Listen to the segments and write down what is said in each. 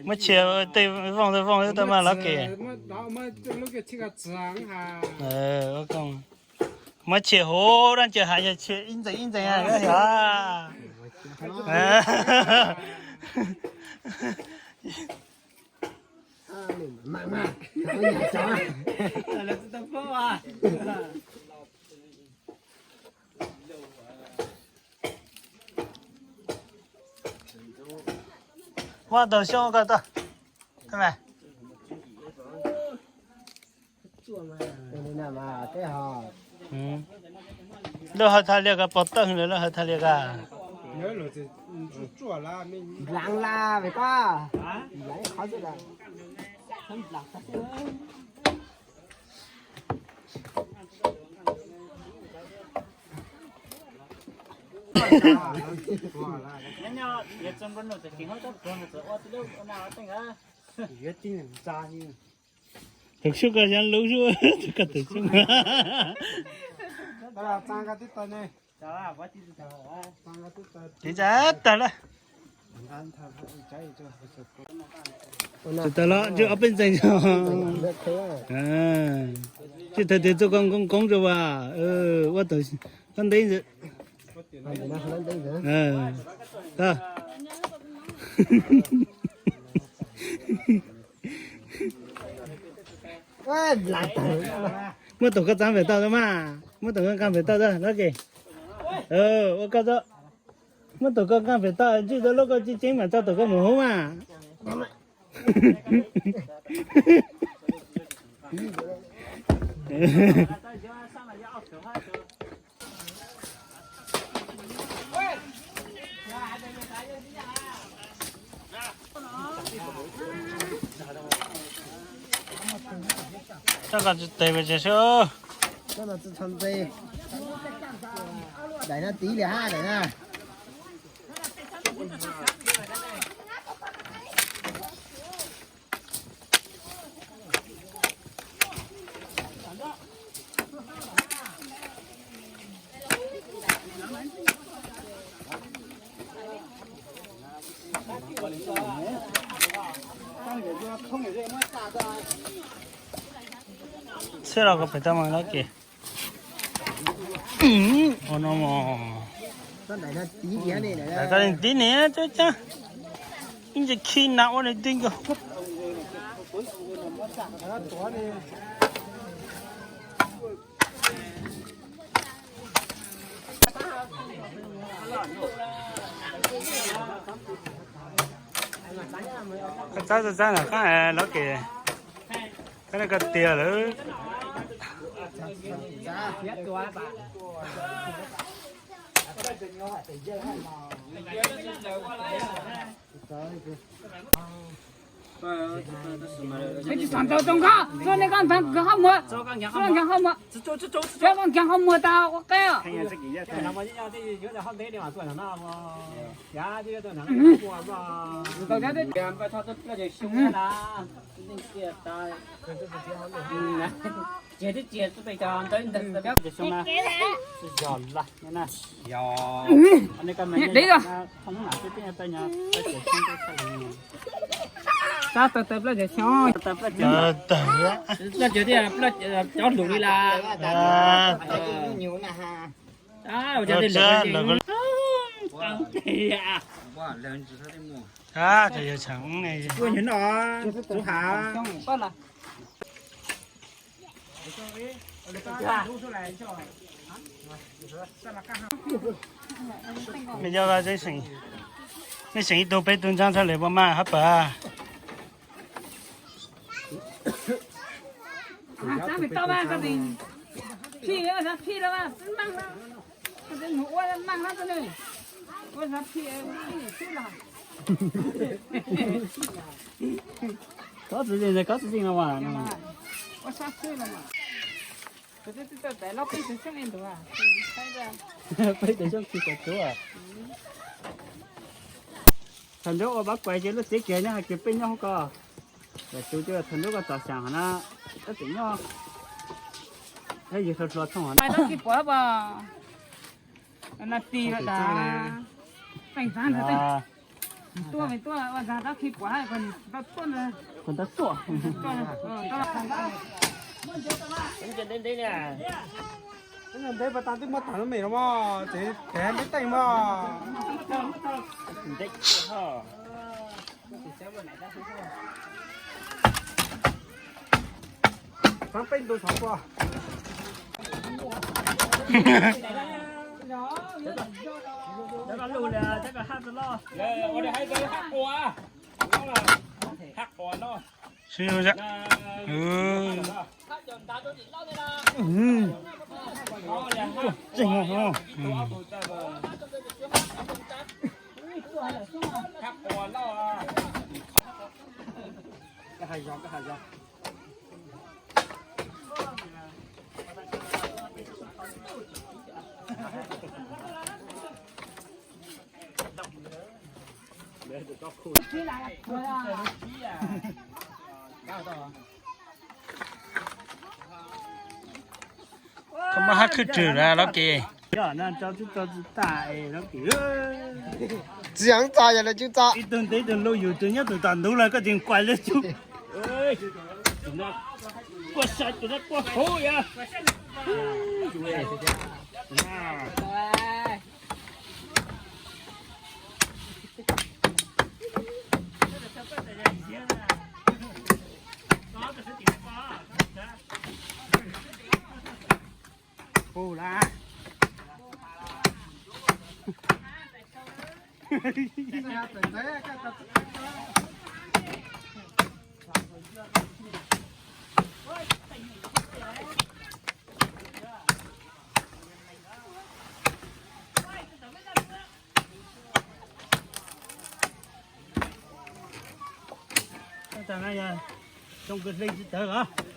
Muab tshia tej vooj tej vooj tau mas los kev. Muab tshia huv dab tsi hais yog tshia ib ntxees ib ntxees yog. Muab tau xyoob ko tau. Lub hawv thaj liaj ko pov tawj lawm, lub hawv thaj liaj ko. Tus xyoob ko yog lub xyoob, tus ko tus xyoob. Tiv tag tag lawm. Tsis tau los ntshe ob peb ntxees. Tsis tau tias txoj ko nkoos nkoos rau vas ua tau hlob nteb ntawd. Muab tus ko txav pem toj tau mas, muab tus ko nkaag pem toj tau los kev. Ua ko tau, muab tus ko nkaag pem toj, ntswj tau lub ko tsis tseeb mas tso tus ko mus hub mas. Tsis tes pes tsawg sub. Daim no tiv li hab daim na. Txhiab los ko pem toj mas los kev. Ua no mog. Daim tib niag cab cab, ib ntsis khi nas ua nws ti nkaus. Koj txab txab na, koj los kev, koj tiag lawm. Tsis tau tau nkoj, tsuas nej koj ntag nkag qhov muag, tsuas nkag qhov muag, tsuas nkag qhov muag tau ua qeb. Deb os. Sab tawg tawg plaub ceg xyoob. Plaub ceg thiab cov lus li las. Ua nyuag no, tus hav. Nej yog, nej seem ib tug peb tug ntxhab txhaj le puas maj hab pas. Kov txiv zeeg, kov txiv zeeg no mas. Peb tus xyoob tsis tau tsuav. Thaum ntawd ua pab kuas ces lub tsev kiag nyob hais tias peb nyob hauv ko. Thaum ntawd koj txom xyoo hov na, tab tom nyob, yus hluas hluas thooj hov na. Tuaj, tuaj, ua zag tab khi puav hab, tuaj, tuaj, tuaj. Ntev ntev pas tas twb muab tas lub mem no mog, ces kev ntev teej mog. Xav peb ntu xov tua. Koj muab hab khwb rwg lawm Lov Kev. Tsis txog yog lawv tsis txog. Ib tug ntev tug luj yus tsis nyob tus tom ntug lawm koj tseem kuaj lawv tsuj. Kuaj sai tus no kuaj hauv yom. Hu la. Yog, yog, thaum mab koj txav. Twb leej tsis tawm xwb os.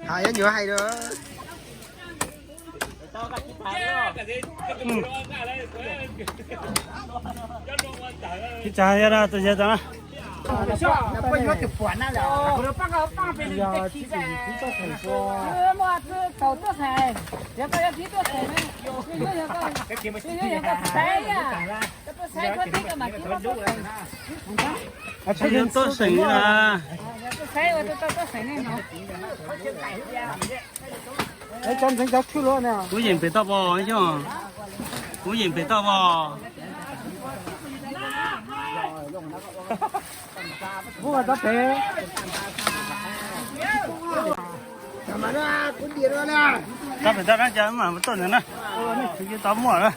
Hais yuav nyuam hais lawm. Ib tsam yog tus yawg tau na. Tuaj seem na. Kuv yeem pem toj pos, kuv yeem pem toj pos. Tau pem toj dab cas mas tuaj ntawd na. Tsis tau muaj na.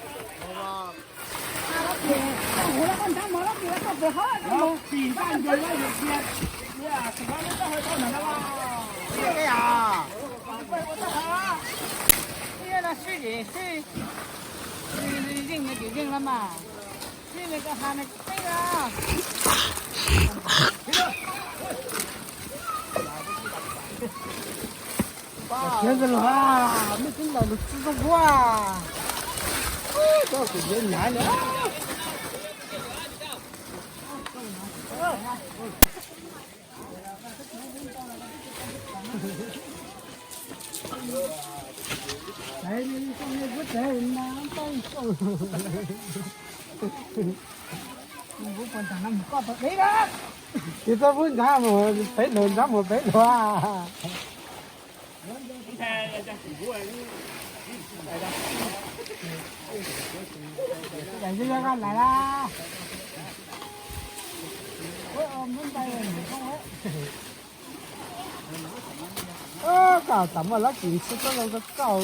Khiav ntawd los, mej twb los lug tsi zoo dua. Koj kuv yuav nyav na. Tes txhob pub ntshav mus pem luag, ntshav mus pem luag. Koj tam muaj lab kis txhua txoj zoo koj koj.